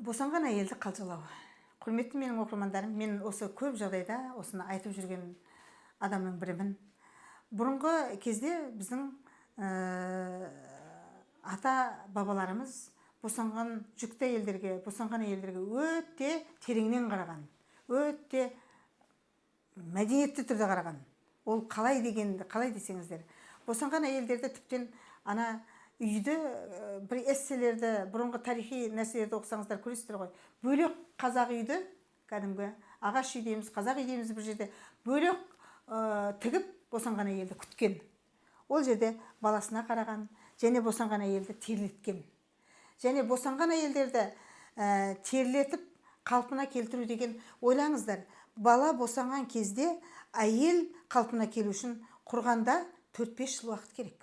Босанған әйелді қалжалау. Құрметті менің оқырмандарым, мен осы көп жағдайда осыны айтып жүрген адамның бірімін. Бұрынғы кезде біздің ата бабаларымыз босанған жүкті әйелдерге, босанған әйелдерге өте тереңнен қараған, өте мәдениетті түрде қараған. Ол қалай деген, қалай десеңіздер, босанған әйелдерді тіптен ана үйді, бір эсселерді, бұрынғы тарихи нәрселерді оқысаңыздар, көресіздер ғой. Бөлек қазақ үйді, кәдімгі ағаш үй дейміз, қазақ үй дейміз, бір жерде бөлек тігіп, босанған әйелді күткен. Ол жерде баласына қараған және босанған әйелді терлеткен. Және босанған әйелдерді терлетіп қалпына келтіру деген, ойлаңыздар, бала босанған кезде әйел қалпына келу үшін құрғанда 4-5 жыл уақыт керек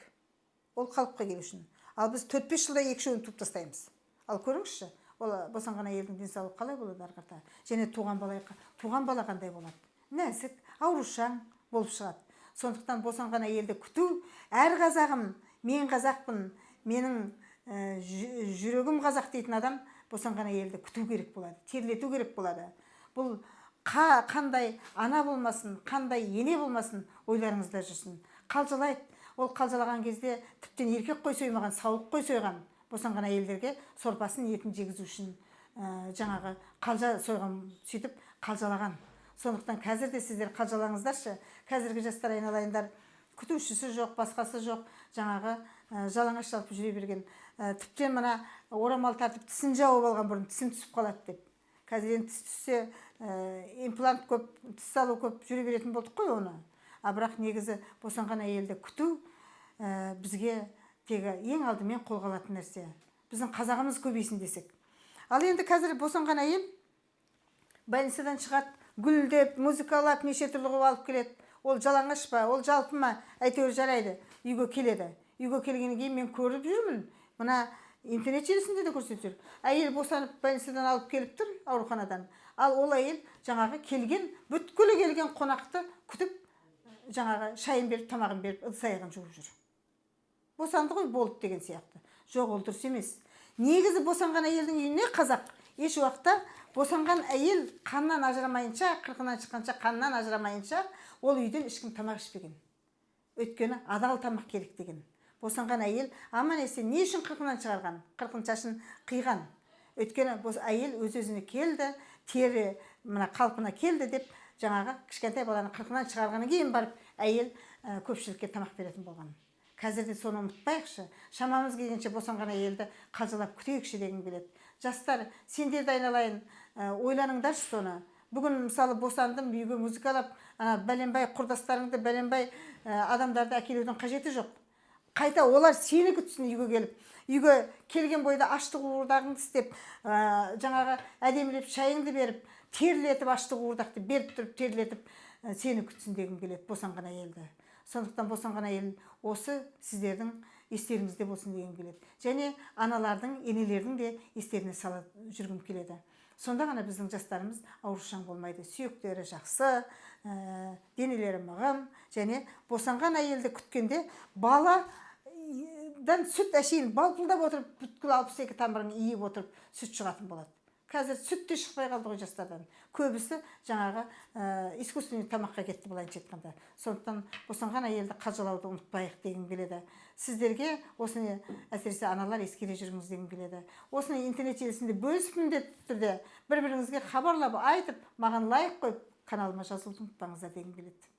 ол қалыпқа келу үшін. Ал біз 4-5 жылда екі үшеуін туып тастаймыз. Ал көріңізші, ол босанған әйелдің денсаулығы қалай болады ары қарата және туған бала қандай болады? Нәзік, аурушаң болып шығады. Сондықтан босанған әйелді күту, әр қазағым, мен қазақпын, менің жүрегім қазақ дейтін адам босанған әйелді күту керек болады, терлету керек болады. Бұл қандай ана болмасын, қандай ене болмасын, ойларыңызда жүрсін. Қалжалайды. Ол қалжалаған кезде тіптен еркек қой соймаған, саулық қой сойған босанған әйелдерге, сорпасын, етін жегізу үшін жаңағы қалжа сойған, сөйтіп қалжалаған. Сондықтан қазір де сіздер қалжалаңыздаршы. Қазіргі жастар, айналайындар, күтушісі жоқ, басқасы жоқ, жаңағы жалаңаш жалпы жүре берген. Тіптен мына орамал тартып, тісін жауып алған бұрын, тісім түсіп қалады деп. Қазір енді тіс түссе, имплант көп, тіс салу көп, жүре беретін болдық қой оны. А бірақ негізі босанған әйелді күту бізге тегі ең алдымен қолға алатын нәрсе, біздің қазағымыз көбейсін десек. Ал енді қазір босанған әйел больницадан шығады, гүлдеп, музыкалап, неше түрлі қылып алып келеді. Ол жалаңаш па, ол жалпы ма, әйтеуір жарайды, үйге келеді. Үйге келгеннен кейін мен көріп жүрмін, мына интернет желісінде де көрсетіп жүр: әйел босанып, больницадан алып келіп тұр, ауруханадан. Ал ол әйел жаңағы келген, бүткіл келген қонақты күтіп, жаңағы шайын беріп, тамағын беріп, ыдыс аяғын жуып жүр. Босанды ғой, болды деген сияқты. Жоқ, ол дұрыс емес. Негізі босанған әйелдің үйіне қазақ еш уақытта, босанған әйел қаннан ажырамайынша, қырқынан шыққанша, қаннан ажырамайынша ол үйден ешкім тамақ ішпеген. Өйткені адал тамақ керек деген. Босанған әйел аман есен не үшін қырқынан шығарған, қырқын шашын қиған? Өйткені әйел өз өзіне келді, тері мына қалпына келді деп, жаңағы кішкентай баланы қырқынан шығарғаннан кейін барып әйел көпшілікке тамақ беретін болған. Қазір де соны ұмытпайықшы, шамамыз келгенше босанған әйелді қалжалап күтейікші дегім келеді. Жастар, сендер де, айналайын, ойланыңдаршы соны. Бүгін, мысалы, босандым, үйге музыкалап, ана бәленбай құрдастарыңды, бәленбай адамдарды әкелудің қажеті жоқ. Қайта олар сені күтсін үйге келіп. Үйге келген бойда ашты қуырдағыңды істеп, жаңағы әдемілеп шайыңды беріп, терлетіп, ашты қуырдақты беріп тұрып, терлетіп, сені күтсін дегім келеді босанған әйелді. Сондықтан босанған әйел осы сіздердің естеріңізде болсын дегім келеді және аналардың, енелердің де естеріне сала жүргім келеді. Сонда ғана біздің жастарымыз аурушаң болмайды, сүйектері жақсы, денелері мығым. Және босанған әйелді күткенде баладан сүт әшейін балпылдап отырып, бүткіл 62 тамырын иіп отырып, сүт шығатын болады. Қазір сүт те шықпай қалды ғой жастардан. Көбісі жаңағы искусственный тамаққа кетті, былайынша айтқанда. Сондықтан босанған әйелді қалжалауды ұмытпайық дегім келеді сіздерге. Осыны әсіресе аналар ескере жүріңіз дегім келеді. Осыны интернет желісінде бөлісіп, міндетті түрде бір біріңізге хабарлап айтып, маған лайк қойып, каналыма жазылуды ұмытпаңыздар дегім келеді.